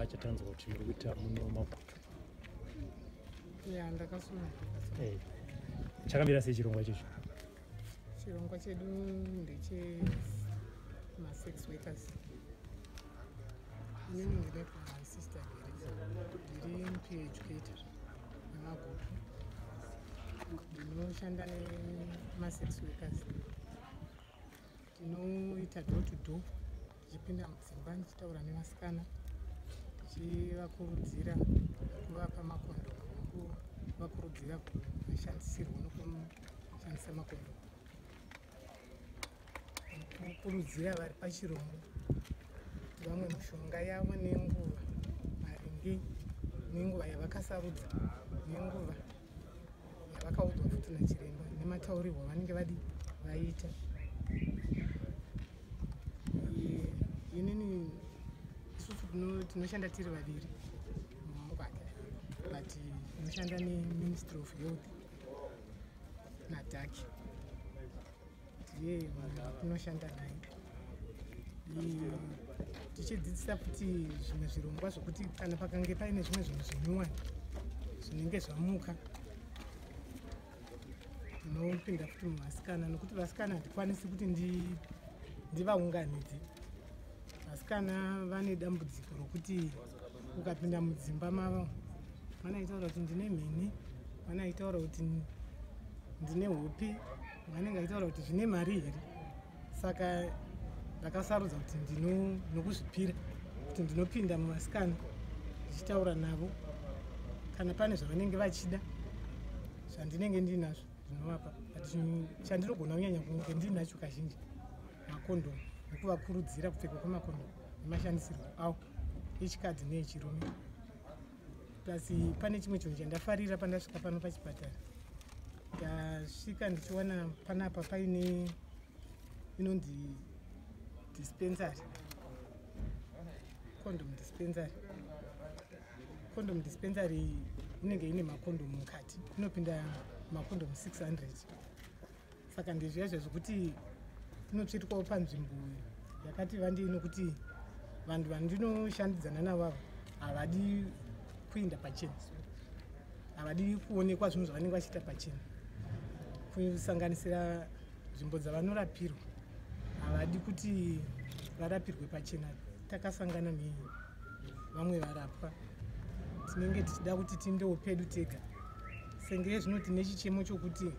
Chirongwa chatanzwa kuti muri kuita muno Magutu. Ya, ndakasuma. Chakamira sei chirongwa ichocho? Chirongwa chedu ndeche masex workers. Inini ndinoitwa Sister Gere, ndiri peer educator neMagutu. Ndinoshanda nemasex workers. Tinoita door to door, tichipinda mudzimba, ndichitaura nevasikana, tichivakurudzira kuvapa makondomu nekuvakurudzira kumashandisirwo nokushandisa makondomu, nekukurudzira vari pachirongwa kuti vamwe mishonga yavo nenguva, maringe nenguva yavakasarudza, nenguva yavakaudzwa futi nachiremba, nemataurirwo avanenge vadi vaita. Inini, isusu tinoshanda tiri vaviri mumaoko ake, but tinoshanda neMinistry of Health naDhaki, ndiye munhu watinoshanda naye. Tichidzidzisa futi zvimwe zvirongwa zvokuti kana pakange paine zvimwe zvinhu zvinyuwani zvinenge zvamuka, tinopinda futi muvasikana, nokuti vasikana handikwanisi kuti ndivaunganidze. Vasikana vane dambudziko rokuti ukapinda mudzimba mavo, vanaitaura kuti ndine mheni, vanaitaura kuti ndine hope, vanenge vachitaura kuti zvine mari here. Saka ndakasarudza kuti ndino nokuzvipira kuti ndinopinda muvasikana, ndichitaura navo. Kana pane zvavanenge vachida zvandinenge ndinazvo, ndinovapa, but chandinogona kunyanya kunge ndinacho kazhinji makondomu, nekuvakurudzira kupfekwa kwemakondomu nemashandisirwo awo echikadzi neechirume. Plus pane chimwe chinhu chandafarira pandasvika pano pachipatara. Ndasvika ndichiwana panapa paine inonzi dispensary, condom dispensary. Condom dispensary inenge ine makondomu mukati, inopinda makondomu 600. Saka ndezviya zvokuti inotsvetwawo panzvimbo yakati vandei, nokuti vanhu vandinoshandidzana navo ava havadi kuinda pachena, havadi kuonekwa zvinhu zvavanenge vachiita pachena, kusanganisira nzvimbo dzavanorapirwa. Havadi kuti varapirwe pachena takasangana nevamwe varapwa. Tinenge tichida kuti tindewo pedu tega. Senge zvino tine chichemo chokuti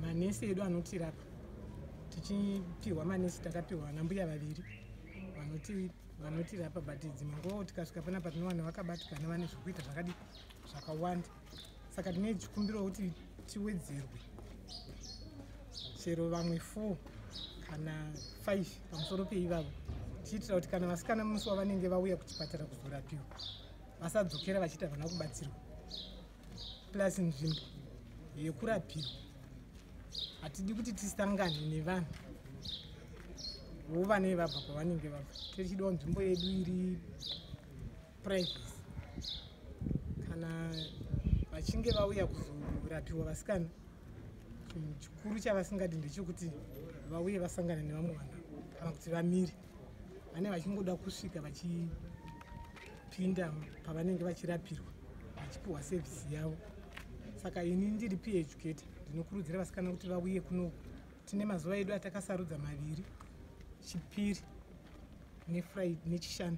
manesi edu anotirapa, tichipiwa manesi, takapiwa vana mbuya vaviri vanotirapa, but dzimwe nguva tikasvika panapa tinowana vakabatikana, vane zvokuita zvakadi zvakawanda. Saka tine chikumbiro kuti tiwedzerwe chero vamwe 4 kana 5 pamusoro peivavo, tichiitira kuti kana vasikana musi wavanenge vauya kuchipatara kuzorapiwa, vasadzokera vachiita vana kubatsirwa. Plus nzvimbo yekurapirwa, hatidi kuti tisangane nevanhu vo vanee vabva kwavanenge vabva. Tichidawo nzvimbo yedu iri privacy. Kana vachinge vauya kuzorapiwa vasikana, chinhu chikuru chavasingadi ndechekuti vauye vasangane nevamwe vanhu kana kuti vamire. Vane vachingoda kusvika vachipinda pavanenge vachirapirwa, vachipiwa service yavo. Saka ini ndiri peer educator, ndinokurudzira vasikana kuti vauye kunoku. Tine mazuva edu atakasarudza maviri, Chipiri neFriday neChishanu.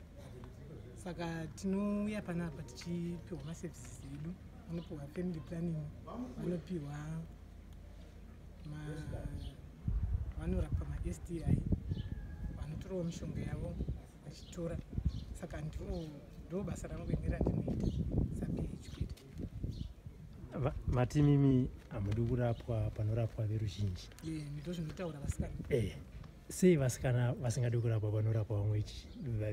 Saka tinouya panapa tichipiwa maservices edu. Vanopiwa family planning, vanopiwa, vanorapwa maSTI, vanotorawo mishonga yavo vachitora. Saka ndo basa rangu ini randinoita sapeer educator. Mati mimi hamudi kurapwa panorapwa veruzhinji? Ndo zvinotaura vasikana. Sei vasikana vasingadi kurapwa panorapwa vamwe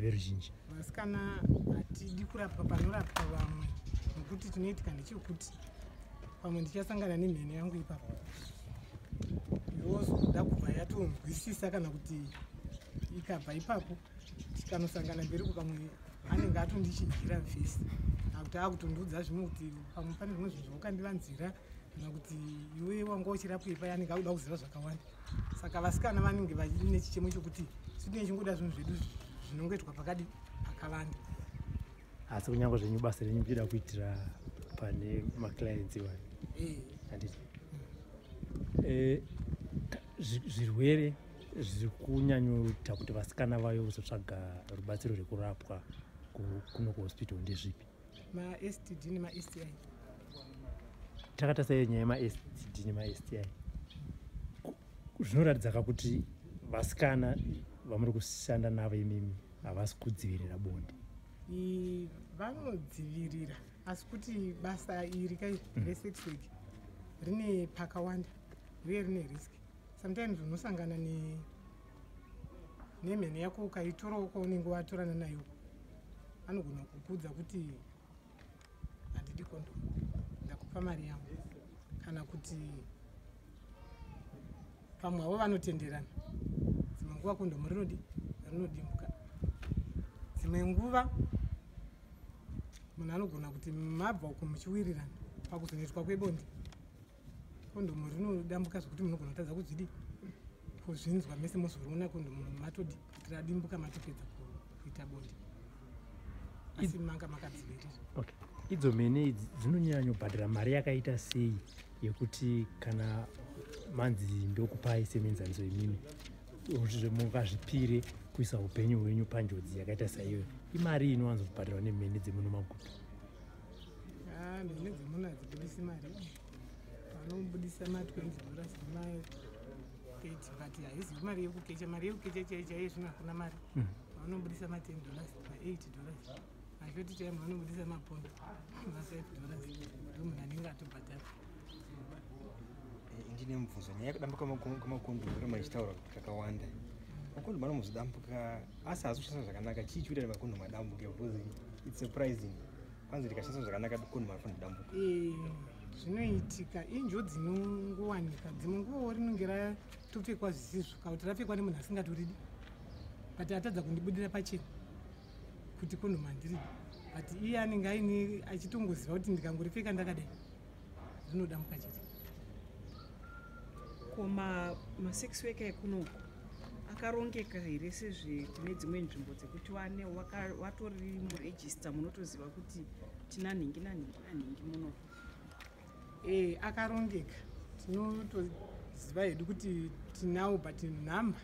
veruzhinji? Vasikana hatidi kurapwa panorapwa vamwe nokuti chinoitika ndechekuti pamwe ndichasangana nemhene yangu ipapo, yozoda kubva yatonzwisisa, kana kuti ikabva ipapo tikanosangana mberi pamwe anenge atondichinjira vhesi, akuti akutondiudza zvimwe, kuti pamwe pane zvimwe zvinhu zvaukandivanzira, kana kuti iwe wanga uchirapwei paya. Anenge akuda kuziva zvakawanda. Saka vasikana vanenge vaine chichemo chokuti isu tinenge chingoda zvinhu zvedu zvinongoitwa pakadi. Pakavanda. Asi kunyange zvenyu basa renyu muchida kuitira pane maclients iwayo? Eh. Handiti zvirwere zviri kunyanyoita kuti vasikana vayo kuzotsvaga rubatsiro rwekurapwa kuno kuhospital ndezvipi? MaSTD nemaSTI. Takatarisa nyaya yemaSTD nemaSTI, zvinoratidza ka kuti vasikana vamuri kushanda navo imimi havasi kudzivirira bonde? Vanodzivirira, asi kuti basa iri kai resex work rine pakawanda uye rine risk. Sometimes unosangana nemhene yako, ukaitorawo kwaunenge watorana nayo, anogona kukuudza kuti, "Handidi kondomu, ndakupa mari yangu," kana kuti pamwe havo vanotenderana. Dzimwe nguva kondomu rinodimbuka. Dzimwe nguva munhu anogona kuti mabva uko muchiwirirana, pakuzonoitwa kwebonde kondomu rinodambuka, zvokuti munogona kutadza kuzvidi kuzvinzwa mese, mozoriona kondomu matodi kuti radimbuka matopedza kuita bonde, asi manga makadzivirira. Okay, idzo mhene idzi dzinonyanyobhadhara mari yakaita sei yekuti kana manzi ndokupai semuenzaniso imimi mungazvipire kuisa upenyu hwenyu panjodzi yakaita saiyoyo? Imari inowanzobhadharwa nemhene dzemuno maguta? Ah, mhene dzemuno hadzibudisi mari. Vanobudisa ma20 dollars nema30, but haizivi mari yekukecha. Mari yekukecha chai chaiyo zvino hakuna mari. Vanobudisa ma10 dollars, ma8 dollars, mashort time vanobudisa mapondo, ma5 dollars, ndo munhu anenge atobhadhara. Ndine mubvunzo. Nyaya yekudambuka kwemakondomu roma ichitaura kakawanda, makondomu anombozodambuka asi haasi kushandiswa zvakanaka. Chii chikuita kuti makondomu adambuke? Because it's surprising, kwanzi rikashandiswa zvakanaka kondomu harifaniri kudambuka. Zvinoitika injodzi inongowanika. Dzimwe nguvawo rinonge ratopfekwa zvisizvo, kana kuti rapfekwa nemunhu asingatoridi, but atadza kundibudira pachena kuti kondomu handiridi, but iye anenge aine achitongoziva kuti ndikangoripfeka ndakadai rinodambuka chete. Ko masex worker ekunoku akarongeka here sezvekune dzimwe nzvimbo dzekuti wane vatori muregister, munotoziva kuti tina nhingi nanhingi nanhingi muno? Akarongeka. Tinotoziva hedu kuti tinawo, but nhamba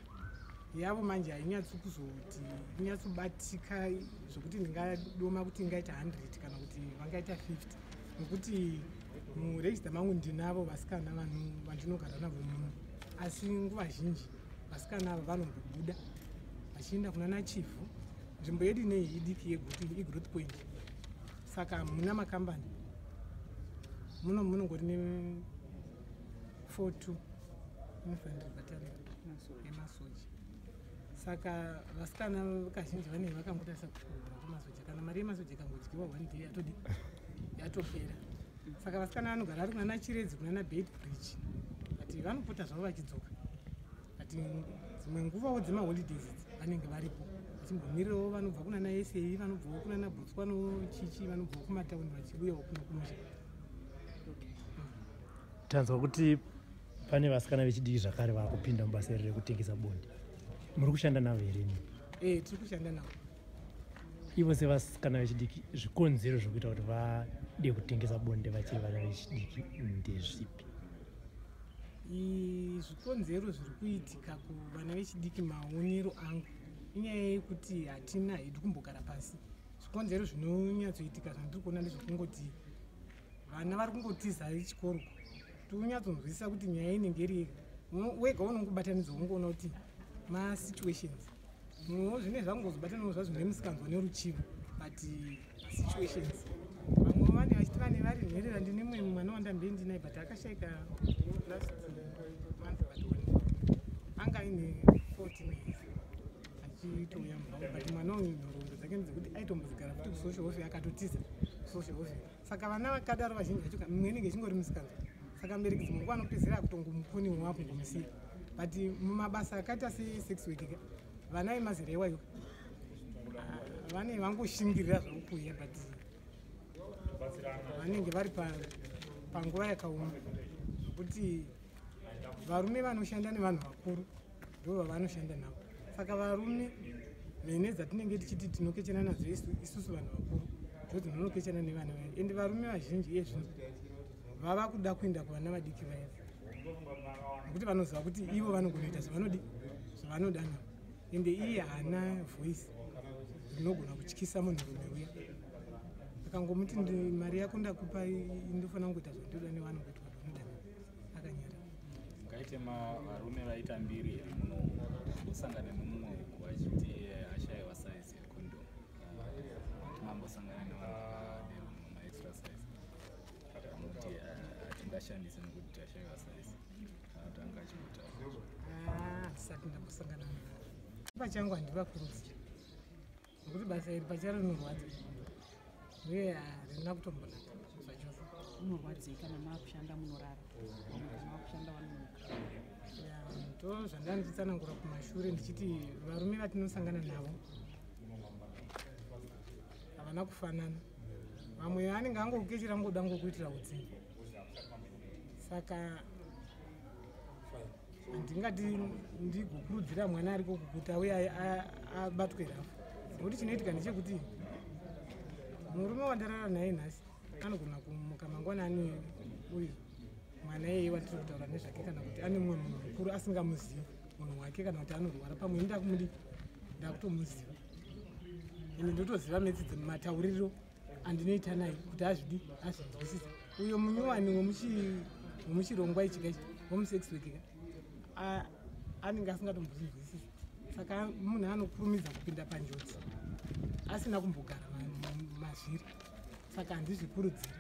yavo manje hainyatsi kuzoti inyatsobatika zvokuti ndingadoma kuti ingaita 100 kana kuti vangaita 50, nokuti muregister mangu ndinavo vasikana vanhu vandinogara navo muno, asi nguva zhinji vasikana ava vanombobuda vachienda kuna naChivhu. Nzvimbo yedu inei idiki yeGutu, igrowth point, saka hamuna makambani muno. Munongori ne 42 infantry battalion emasoja, saka vasikana kazhinji vanenge vakangotarisa kugura kwemasoja. Kana mari yemasoja ikangodyiwa one day, yatodi yatopera. Saka vasikana vanogara vari kunana Chiredzi, kunana Beitbridge, but vanopota zvavo vachidzoka. But dzimwe nguvawo dzemaholidays idzi vanenge varipo vachimbomirirawo vanobva kunana SA, vanobvawo kunana Botswana, chichi vanobvawo kumatauni vachiuyawo kuno kumusha. Tanzwa kuti pane vasikana vechidiki zvakare vaakupinda mubasa iri rekutengesa bonde. Muri kushanda navo here imi? Tiri kushanda navo. Ivo sevasikana vechidiki, zvikonzero zvekuita kuti vade kutengesa bonde vachiri vana vechidiki ndezvipi? Zvikonzero zviri kuitika kuvana vechidiki, maonero angu, inyaya yekuti hatina hedu kumbogara pasi. Zvikonzero zvinonyatsoitika zvandiri kuona ndezvekungoti vana vari kungotiza chikoro. Tonyatsonzwisisa kuti nyaya inenge iri yega wega unongobatanidzwa, ungoona kuti masituations mumwewo zvine zvangozobatanawo zvazvo nemusikanzwa neruchivo, but masituations vamwe vane vachiti vane vari nherera. Ndine mumwe mwana wandambe ndinaye, but akashaika last month, but one anga aine 14 years achitouya mumba. But mwana uyu nhoroondo dzake ndedzekuti aitombozigara futi kusocial welfare, akatotiza kusocial welfare. Saka vana vakadaro vazhinji vacho mimwe inenge ichingori musikanzwa, saka mubereki dzimwe nguva anopedzera akutongomukoniwo akungomusiya. But mumabasa akaita sesex work ka, vana vemazera iwayo, ah, vane vangoshingirira zvavo kuuya, but vanenge vari panguva yakaoma zvokuti varume vanoshanda nevanhu vakuru ndo vavanoshanda navo. Saka varume Mhene dzatinenge tichiti tinokechana nadzo isusu vanhu vakuru ndo dzinonokechana nevana vaya. Ende varume vazhinji iye zvino vava kuda kuenda kuvana vadiki vaya nekuti vanoziva kuti ivo vanogonoita zvavanodi zvavanoda navo. Ende iye haana voice rinogona kutyisa munhurume uya. Akangomuti mari yako ndakupa, ndofanira kungoita zvandoda nevanongoitwa zvavanoda navo, akanyara. Ngaite varume vaita mbiri here muno kusangana nemumwe uku achiti ashayiwa size yecondom? Mambosangana nevanhu vakadero maextra size, amuti hatingashandisi nekuti tashayiwa size, kana kuti anga achimbotaura? Handisati ndambosangana navo. Pachangu handivakurudziri nekuti basa iri pacharo rinorwadza uye harina kutombonaka zvachose. Unorwadzei kana maakushanda munorara, vamwe kana vakushanda vanomuka? Ndo zvandanga ndichitsanangura kumashure ndichiti varume vatinosangana navo havana kufanana. Vamwe anenge angokukechera ngoda ngokuitira utsinye, saka handingati ndigokurudzira mwana ariko kuti auye abatwe rafu, nekuti chinoitika ndechekuti murume wandarara naye nhasi anogona kumuka mangwana ane uyu mwana iyeye watiri kutaura nezvake, kana kuti ane mumwe munhu mukuru asingamuzivi munhu wake, kana kuti anorwara. Pamwe ndakumudi ndakutomuziva ende ndotoziva metsi dzematauriro andinoita naye kuti azvidi azvinzwisisa. Uyo munyowani wemuchirongwa ichi kaichi wemusex work ka anenge asingatombozvinzwisisi, saka munhu anokurumidza kupinda panjodzi asina kumbogara mazviri, saka handizvikurudziri.